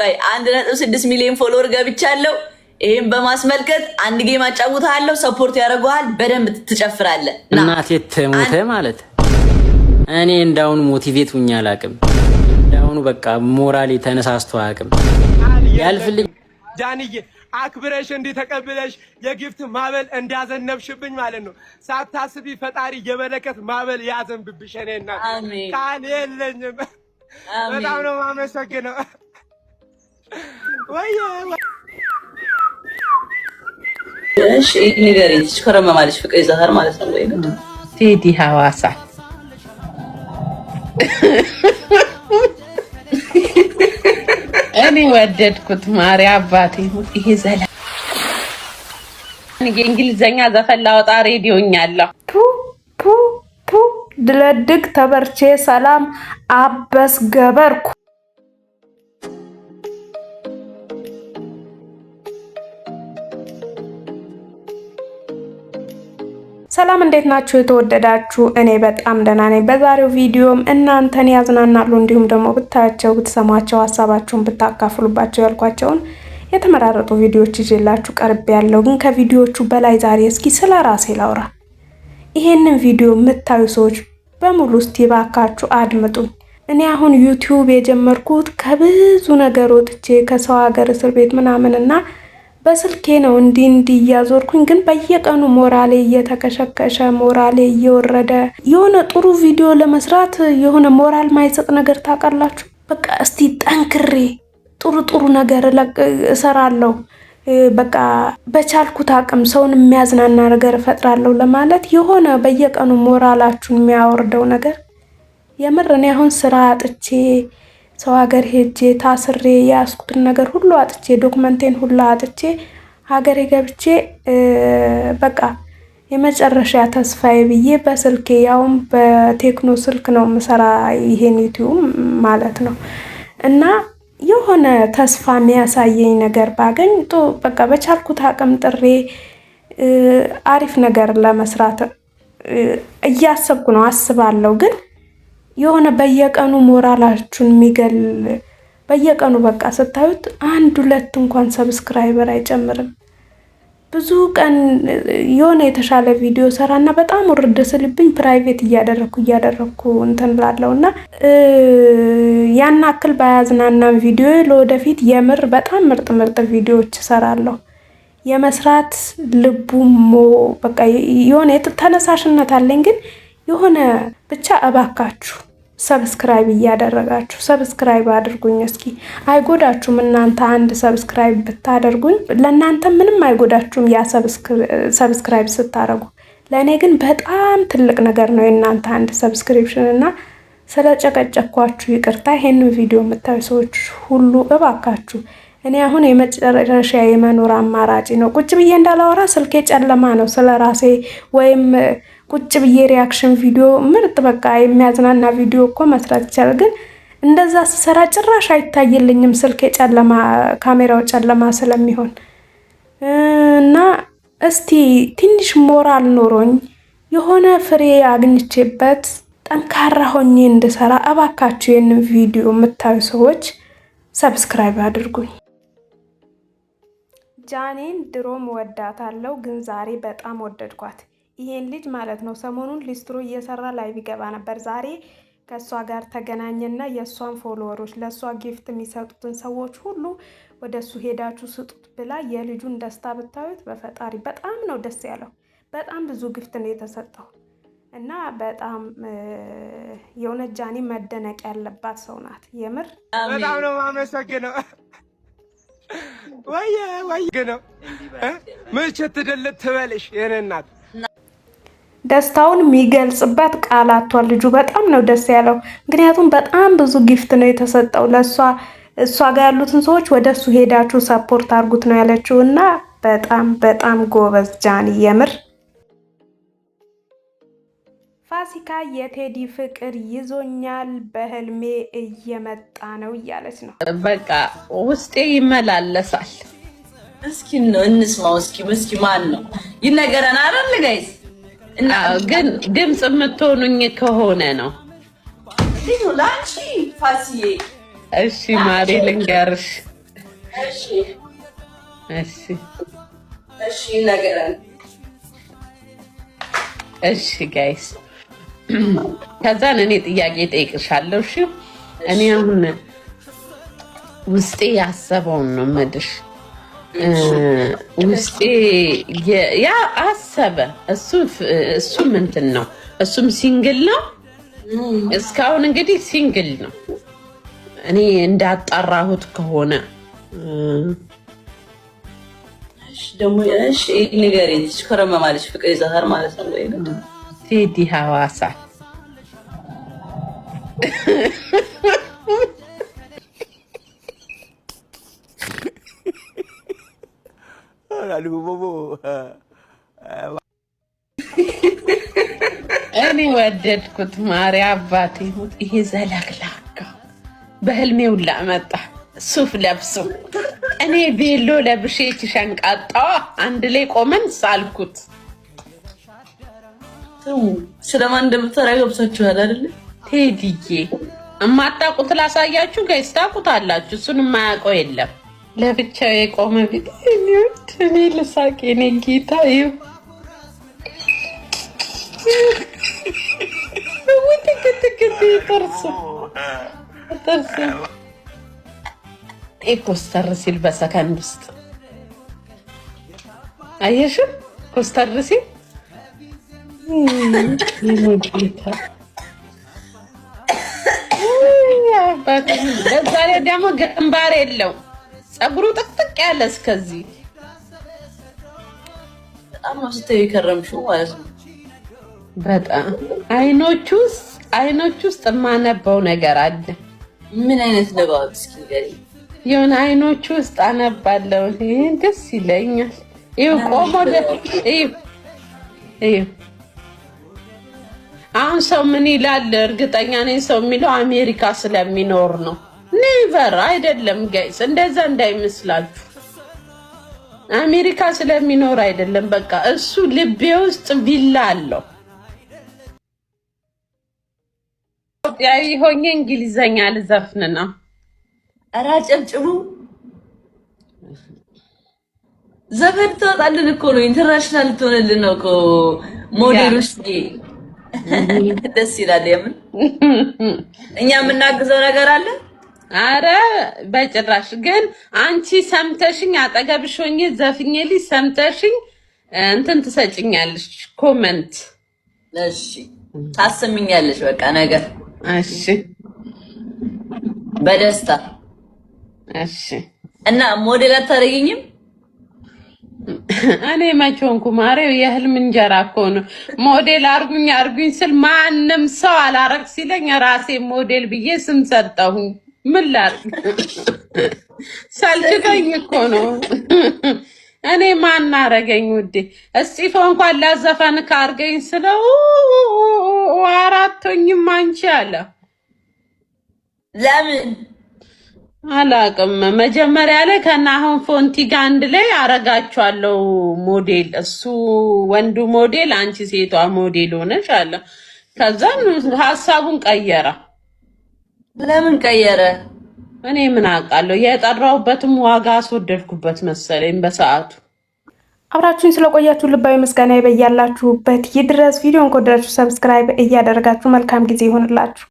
1.6 ሚሊዮን follower ገብቻለሁ። ይህም በማስመልከት አንድ game አጫውትሃለሁ። Support ያደርገዋል። በደንብ ትጨፍራለህ። ና። እናቴ ትሙት ማለት እኔ እንዳሁኑ motivate ሁኜ አላውቅም። እንዳሁኑ በቃ ሞራሌ ተነሳስቶ አያውቅም። ያልፍልኝ። ጃንዬ፣ አክብረሽ እንዲህ ተቀብለሽ የ gift ማዕበል እንዳዘነብሽብኝ ማለት ነው። ሳታስቢ ፈጣሪ የበረከት ማዕበል ያዘንብብሽ። እኔ እናት አሜን። ቃል የለኝም። በጣም ነው የማመሰግነው። ወይ እሺ ንገሪኝ። ትሽኮረመማለች። ፍቅር ይዛታል ማለት ነው ወይ? ቴዲ ሐዋሳ። እኔ ወደድኩት። ማሪ አባቴ ይሄ ዘላ የእንግሊዘኛ ዘፈን ላወጣ ሬዲዮኛለሁ። ፑ ፑ ፑ ድለድግ ተበርቼ ሰላም አበስ ገበርኩ። ሰላም፣ እንዴት ናችሁ የተወደዳችሁ? እኔ በጣም ደህና ነኝ። በዛሬው ቪዲዮም እናንተን ያዝናናሉ እንዲሁም ደግሞ ብታያቸው ብትሰሟቸው ሀሳባችሁን ብታካፍሉባቸው ያልኳቸውን የተመራረጡ ቪዲዮዎች ይዤላችሁ ቀርቤያለሁ። ግን ከቪዲዮዎቹ በላይ ዛሬ እስኪ ስለ ራሴ ላውራ። ይሄንን ቪዲዮ የምታዩ ሰዎች በሙሉ እስቲ ባካችሁ አድምጡኝ። እኔ አሁን ዩቲዩብ የጀመርኩት ከብዙ ነገር ወጥቼ ከሰው ሀገር እስር ቤት ምናምን እና በስልኬ ነው እንዲህ እንዲህ እያዞርኩኝ፣ ግን በየቀኑ ሞራሌ እየተከሸከሸ፣ ሞራሌ እየወረደ፣ የሆነ ጥሩ ቪዲዮ ለመስራት የሆነ ሞራል ማይሰጥ ነገር ታውቃላችሁ። በቃ እስቲ ጠንክሬ ጥሩ ጥሩ ነገር እሰራለሁ፣ በቃ በቻልኩት አቅም ሰውን የሚያዝናና ነገር እፈጥራለሁ ለማለት የሆነ በየቀኑ ሞራላችሁን የሚያወርደው ነገር። የምር እኔ አሁን ስራ አጥቼ፣ ሰው ሀገር ሄጄ ታስሬ፣ የያዝኩትን ነገር ሁሉ አጥቼ፣ ዶክመንቴን ሁሉ አጥቼ ሀገሬ ገብቼ፣ በቃ የመጨረሻ ተስፋዬ ብዬ በስልኬ፣ ያውም በቴክኖ ስልክ ነው የምሰራ ይሄን ዩቲዩብ ማለት ነው። እና የሆነ ተስፋ የሚያሳየኝ ነገር ባገኝ በቃ በቻልኩት አቅም ጥሬ አሪፍ ነገር ለመስራት እያሰብኩ ነው፣ አስባለሁ። ግን የሆነ በየቀኑ ሞራላችሁን የሚገል፣ በየቀኑ በቃ ስታዩት አንድ ሁለት እንኳን subscriber አይጨምርም። ብዙ ቀን የሆነ የተሻለ ቪዲዮ ሰራና በጣም ውርድ ስልብኝ private እያደረግኩ እያደረግኩ እንትን ላለው እና ያን አክል ባያዝናናም ቪዲዮ ለወደፊት የምር በጣም ምርጥ ምርጥ ቪዲዮዎች እሰራለሁ። የመስራት ልቡ ሞ በቃ የሆነ ተነሳሽነት አለኝ። ግን የሆነ ብቻ እባካችሁ subscribe እያደረጋችሁ subscribe አድርጉኝ። እስኪ አይጎዳችሁም። እናንተ አንድ subscribe ብታደርጉኝ ለእናንተ ምንም አይጎዳችሁም፣ ያ subscribe ስታደርጉ። ለእኔ ግን በጣም ትልቅ ነገር ነው የእናንተ አንድ subscription እና ስለጨቀጨኳችሁ ይቅርታ። ይሄንን ቪዲዮ የምታዩ ሰዎች ሁሉ እባካችሁ፣ እኔ አሁን የመጨረሻ የመኖር አማራጭ ነው። ቁጭ ብዬ እንዳላወራ ስልኬ ጨለማ ነው። ስለ ራሴ ወይም ቁጭ ብዬ reaction ቪዲዮ፣ ምርጥ በቃ የሚያዝናና ቪዲዮ እኮ መስራት ይቻላል። ግን እንደዛ ስሰራ ጭራሽ አይታይልኝም፣ ስልኬ ጨለማ፣ ካሜራው ጨለማ ስለሚሆን። እና እስቲ ትንሽ ሞራል ኖሮኝ የሆነ ፍሬ አግኝቼበት ጠንካራ ሆኜ እንድሰራ እባካችሁ ይህንን ቪዲዮ የምታዩ ሰዎች subscribe አድርጉኝ። ጃኔን ድሮም ወዳታለሁ፣ ግን ዛሬ በጣም ወደድኳት። ይሄን ልጅ ማለት ነው። ሰሞኑን ሊስትሮ እየሰራ live ይገባ ነበር። ዛሬ ከእሷ ጋር ተገናኘና የእሷን follower ኦች፣ ለእሷ gift የሚሰጡትን ሰዎች ሁሉ ወደ እሱ ሄዳችሁ ስጡት ብላ የልጁን ደስታ ብታዩት በፈጣሪ በጣም ነው ደስ ያለው። በጣም ብዙ gift ነው የተሰጠው እና በጣም የእውነት ጃኒ መደነቅ ያለባት ሰው ናት። የምር። በጣም ነው የማመሰግነው። ወይ ወይ ነው መቼ ትደልት ትበልሽ የኔ እናት። ደስታውን የሚገልጽበት ቃል አጥቷል። ልጁ በጣም ነው ደስ ያለው። ምክንያቱም በጣም ብዙ gift ነው የተሰጠው ለእሷ። እሷ ጋር ያሉትን ሰዎች ወደ እሱ ሄዳችሁ support አድርጉት ነው ያለችው እና በጣም በጣም ጎበዝ ጃኒ የምር። ፋሲካ የቴዲ ፍቅር ይዞኛል፣ በህልሜ እየመጣ ነው እያለች ነው። በቃ ውስጤ ይመላለሳል። እስኪ ነው እንስማው። እስኪ እስኪ ማን ነው ይነገረን አይደል guys? ግን ድምፅ የምትሆኑኝ ከሆነ ነው። ለአንቺ ፋሲዬ። እሺ ማሪ፣ ልንገርሽ። እሺ። እሺ። እሺ፣ ነገረን። እሺ guys፣ ከዛን እኔ ጥያቄ ጠይቅሻለሁ። እሺ፣ እኔ አሁን ውስጤ ያሰበውን ነው የምልሽ። ውስጤ ያ አሰበ። እሱም እንትን ነው፣ እሱም single ነው። እስካሁን እንግዲህ single ነው። እኔ እንዳጣራሁት ከሆነ ደግሞ እሺ ንገሪኝ። ትሽኮረመማለች፣ ፍቅር ይዛታል ማለት ነው ወይ? ቴዲ ሐዋሳ። እኔ ወደድኩት። ማርያ አባቴ ሙት፣ ይሄ ዘለግላጋ በህልሜ ሁላ መጣ። ሱፍ ለብሶ እኔ ቬሎ ለብሼ ሸንቃጣዋ አንድ ላይ ቆመን ሳልኩት። ስሙ፣ ስለማን እንደምትሰራ ገብቷችኋል አይደለ? ቴዲዬ የማታውቁት ላሳያችሁ guys፣ ታውቁታላችሁ። እሱን የማያውቀው የለም። ለብቻው የቆመ ፊት እኔ ልሳቅ። የኔ ጌታ ይኸው ትክትክት ጥርሱ ጥርሱ ኮስተር ሲል በሰከንድ ውስጥ አየሽም? ኮስተር ሲል የኔ ጌታ። በዛ ላይ ደግሞ ግንባር የለው፣ ፀጉሩ ጥቅጥቅ ያለ እስከዚህ። በጣም ነው ስታዩ የከረምሽው ማለት ነው። በጣም አይኖቹ ውስጥ የማነበው ነገር አለ። ምን አይነት ንባብ እስኪ ንገሪኝ። የሆነ አይኖቹ ውስጥ አነባለሁ። ይሄን ደስ ይለኛል። ይኸው ቆሞ ይኸው ይኸው አሁን ሰው ምን ይላል? እርግጠኛ ነኝ ሰው የሚለው አሜሪካ ስለሚኖር ነው። Never፣ አይደለም guys፣ እንደዛ እንዳይመስላችሁ። አሜሪካ ስለሚኖር አይደለም። በቃ እሱ ልቤ ውስጥ ቪላ አለው። ኢትዮጵያዊ ሆኜ እንግሊዘኛ ልዘፍን ነው። ኧረ አጨብጭቡ። ዘፈን ትወጣልን እኮ ነው። International ልትሆንልን ነው እኮ ሞዴል ውስጥ። ደስ ይላል። የምን እኛ የምናግዘው ነገር አለ? አረ በጭራሽ። ግን አንቺ ሰምተሽኝ አጠገብሽ ሆኜ ዘፍኜልሽ ሰምተሽኝ እንትን ትሰጭኛለሽ comment። እሺ፣ ታሰሚኛለሽ። በቃ ነገር እሺ። በደስታ። እሺ። እና ሞዴል አታደርጊኝም? እኔ መቼ ሆንኩ ማሬው? የህልም እንጀራ እኮ ነው። ሞዴል አርጉኝ አርጉኝ ስል ማንም ሰው አላረግ ሲለኝ ራሴ ሞዴል ብዬ ስም ሰጠሁኝ። ምን ላርግ? ሰልችቶኝ እኮ ነው። እኔ ማን አረገኝ ውዴ? እስጢፎ እንኳን ላዘፈን ካርገኝ ስለው አራቶኝም አንቺ አለ። ለምን? አላቅም። መጀመሪያ ላይ ከናሆም ፎንቲ ጋር አንድ ላይ አረጋችኋለሁ ሞዴል፣ እሱ ወንዱ ሞዴል፣ አንቺ ሴቷ ሞዴል ሆነሽ አለ። ከዛም ሀሳቡን ቀየረ። ለምን ቀየረ? እኔ ምን አውቃለሁ? የጠራሁበትም ዋጋ አስወደድኩበት መሰለኝ በሰዓቱ። አብራችሁን ስለቆያችሁ ልባዊ ምስጋና በያላችሁበት ይድረስ። ቪዲዮን ከወደዳችሁ subscribe እያደረጋችሁ መልካም ጊዜ ይሆንላችሁ።